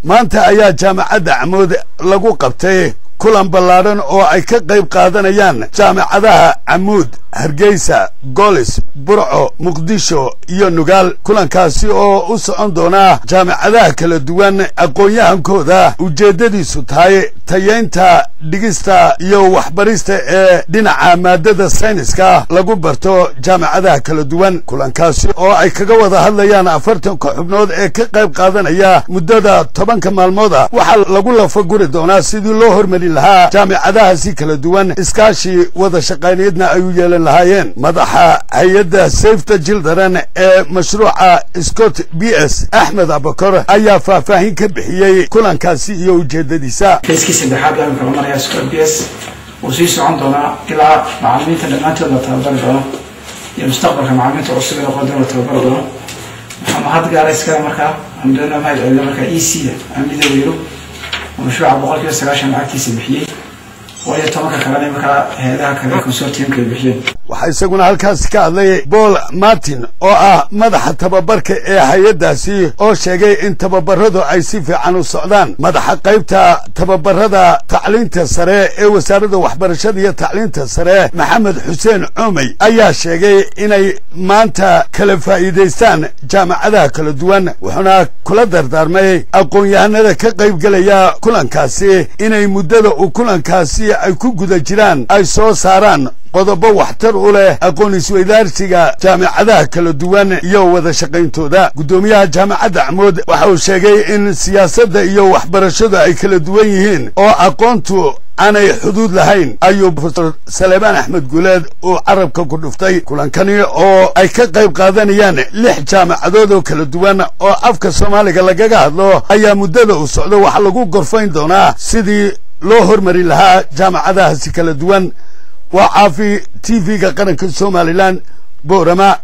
Maanta ayaa Jaamacadda Camuud lagu qabtay kulan ballaadhan oo ay ka qayb qaadanayaan jaamacadaha Camuud, Hargeysa, Golis, Burco, Muqdisho iyo Nugaal. Kulankaasi oo u socon doona jaamacadaha kala duwan aqoon-yahankooda, ujeeddadiisu tahay tayeynta dhigista iyo waxbarista ee dhinaca maadada sayniska lagu barto jaamacadaha kala duwan. Kulankaasi oo ay kaga wada hadlayaan 40-ka xubnood ee ka qayb qaadanaya muddada 10-ka maalmooda, waxaa lagu lafaguri doonaa sidii loo hormarin lahaa jaamicadahaasi kala duwan, iskaashi wada shaqayneedna ay u yeelan lahaayeen. Madaxa hay-adda Save the Children ee mashruuca Scott B S, Axmed Abakor, ayaa faahfaahin ka bixiyey kulankaasi iyo ujeeddadiisa. Phase-kii saddexaad baa imika la marayaa Scott B S. Wuu sii socon doonaa ilaa macalimiinta dhammaantood la tababari doono iyo mustaqbalka macalimiinta cusub ee noqon doona la tababari doono. Waxaa mahad gaara iskale markaa aan doonaa mahad celino markaa E C da aan Midowga Yurub oo mashruuca 90% lacagtiisa bixiyey, waayo 10-ka kalena markaa hay-adaha kale consortiumka ay bixiyeen. Waxaa isaguna halkaasi ka hadlay Paul Martin oo ah madaxa tababarka ee hay-addaasi, oo sheegay in tababaradu ay si fiican u socdaan. Madaxa qaybta tababarada tacliinta sare ee Wasaaradda Waxbarashada iyo Tacliinta Sare, Maxamed Xuseen Coomey, ayaa sheegay inay maanta kala faa'iidaystaan jaamacadaha kala duwan, wuxuuna kula dardaarmay aqoon-yahanada ka qaybgelaya kulankaasi inay muddada uu kulankaasi ay ku guda jiraan ay soo saaraan qodobo waxtar u leh aqoon isweydaarsiga jaamicadaha kala duwan iyo wada shaqayntooda. Guddoomiyaha Jaamacadda Camuud waxa uu sheegay in siyaasadda iyo waxbarashadu ay kala duwan yihiin oo aqoontu aanay xuduud lahayn, ayuu Profesor Saleebaan Axmed Guuleed uu carabka ku dhuftay. Kulankani oo ay ka qayb qaadanayaan lix jaamacadood oo kala duwan oo afka Soomaaliga lagaga hadlo ayaa muddada uu socdo waxaa lagu gorfayn doonaa sidii loo hormari lahaa jaamacadahaasi kala duwan. Waa Caafi, TV-ga Qaranka Somaliland, Boorama.